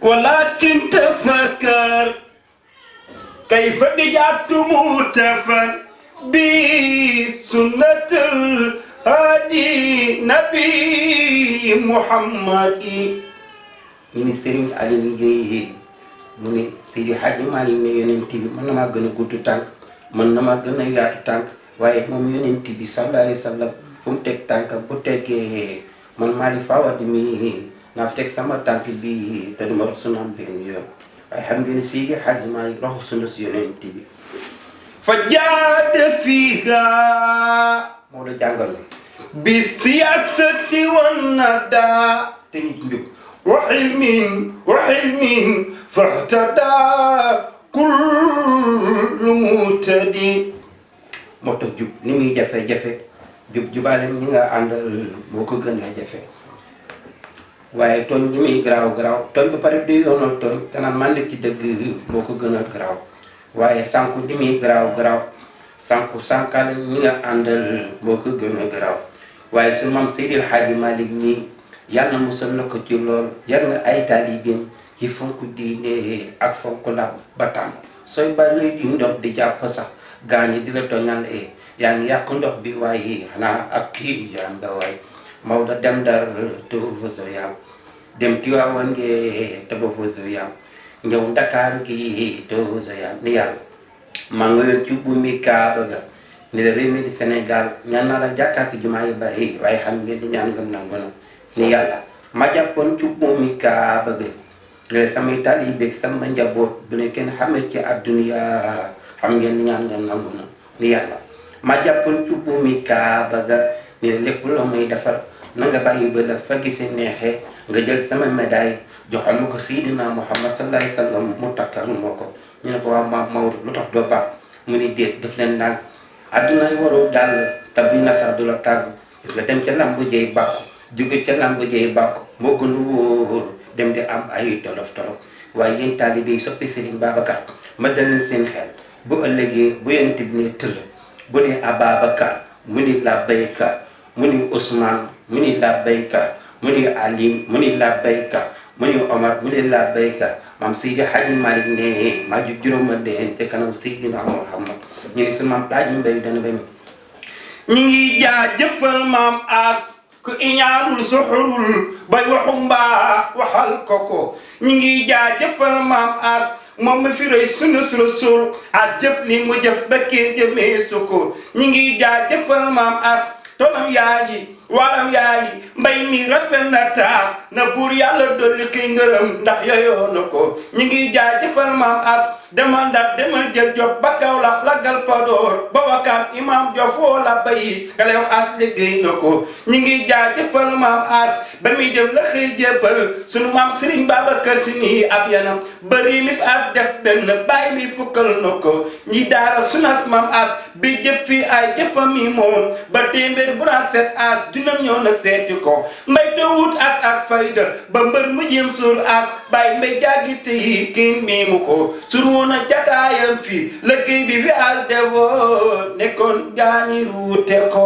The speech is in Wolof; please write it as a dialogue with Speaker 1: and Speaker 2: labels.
Speaker 1: ولكن تفكر كيف رجعت متفر بسنة الهادي نبي محمد من سرين علي نجيه من سيدي حاج مالي ne yonent bi mën na maa gën a gudd tànk mën na maa gën a yaatu tànk waaye moom yonent bi sallallahu alayhi wa sallam fu mu teg tànkam bu teggee man Malick Fawad mi naa teg sama tànk bi te duma rox sunnaam benn yoon waaye xam ngeen Seydi Hadji Malick roxu sunna si yonent bi fa jaada fiiha moo la jàngal bi siyasati wan nada te nit njub wa ilmin fahtada kullu mutadi moo tax jub ni muy jafe-jafe jubaale ñi nga àndal moo ko gën a jafe waaye tooñ ñi muy garaaw tooñ ba pare du yoonal tooñ te naan man ci dëgg moo ko gën a garaaw waaye sànku ñi muy garaaw sànkaal ñi nga àndal moo ko gën a garaaw waaye su maam Seydil Hadji Malick nii yàlla musal na ko ci lool yar na ay taalibeem ci fonk diine ak fonk la ba tàmm sooy bàyyi di ndox di jàpp sax gaañi di la tooñal yaa ngi yàq ndox bi waaye xanaa ak kii yaa nga waay Maodo dem Ndar te ba fa yaam dem Tiwaawan ngee te ba fa yaam ñëw Ndakaaru gi te ba fa yaam ni yàlla maa nga yoon ci buumi Kaaba ga ni la réew mi di Sénégal ñaan naa la jàkkaat jumaa yi bari waaye xam ngeen di ñaan nga nangu na ni yàlla ma jàppoon ci buumi Kaaba ga léegi samay taalibe sama njaboot bu ne kenn xamee ci àdduna xam ngeen ni ñaan nga nangu na ni yàlla ma jàppoon ci buumi Kaaba ga ni lépp loo may defar na nga bàyyi ba la fa gisee neexee nga jël sama médaille joxal ma ko Seydina Muhammad sallallahu alayhi wa sallam mu takkal moo ko ñu ne ko waaw maam Maodo lu tax doo baax mu ni déet daf leen naan adduna waroo daal te buñ na sax du la tàggu gis nga dem ca lambu jëy bàkku jóge ca lambu jëy bàkku moo gën a wóor dem di am ay tolof waaye yéen taalibe yi soppi Serigne Babacar ma dalal seen xel bu ëllëgee bu yonent bi ne tëll bu ne Ababacar mu ni labbayka mu ni Ousmane mu ni labbayka mu ni Ali mu ni labbayka mu ni Omar mu ni labbayka maam Seydi Hadji Malick ne maa ju juróoma deen ca kanam Seydina Muhammad ñu ngi sunu maam Laaji Mbay dana bay ñu ngi jaajëfal maam As ku iñaanul soxorul bay waxu mbaa waxal koko ñu ngi jaajëfal maam As moom mi fi rëy sunu rasul ak jëf li mu jëf ba kee jëmee soko ñu ngi jaajëfal maam As tolam yaa ngi waram yaa ngi mbay mi rafet na taar na buur yàlla dolli koy ngërëm ndax yooyoo na ko ñu ngi jaajëfal maam As demal Ndar demal jël job ba Kaolack laggal Podor ba Wakaam imam jof woo la bayi nga lay wax As liggéey na ko ñu ngi jaajëfal maam As ba muy dem la xëy jébbal sunu maam Serigne Babacar Si nii ab yanam bëri mi fi As def benn bàyyi mi fukkal na ko ñi daara sunat maam As bi jëf fi ay jëfam yi moom ba téeméer bu daan seet As junam ñëw na seeti ko mbay te wut ak fayda ba mbër mu jéem suul As bàyyi mbay jaagite yi kii miimu ko suruna jataayam fi liggéey bi fi As defoo nekkoon gaañi ruute ko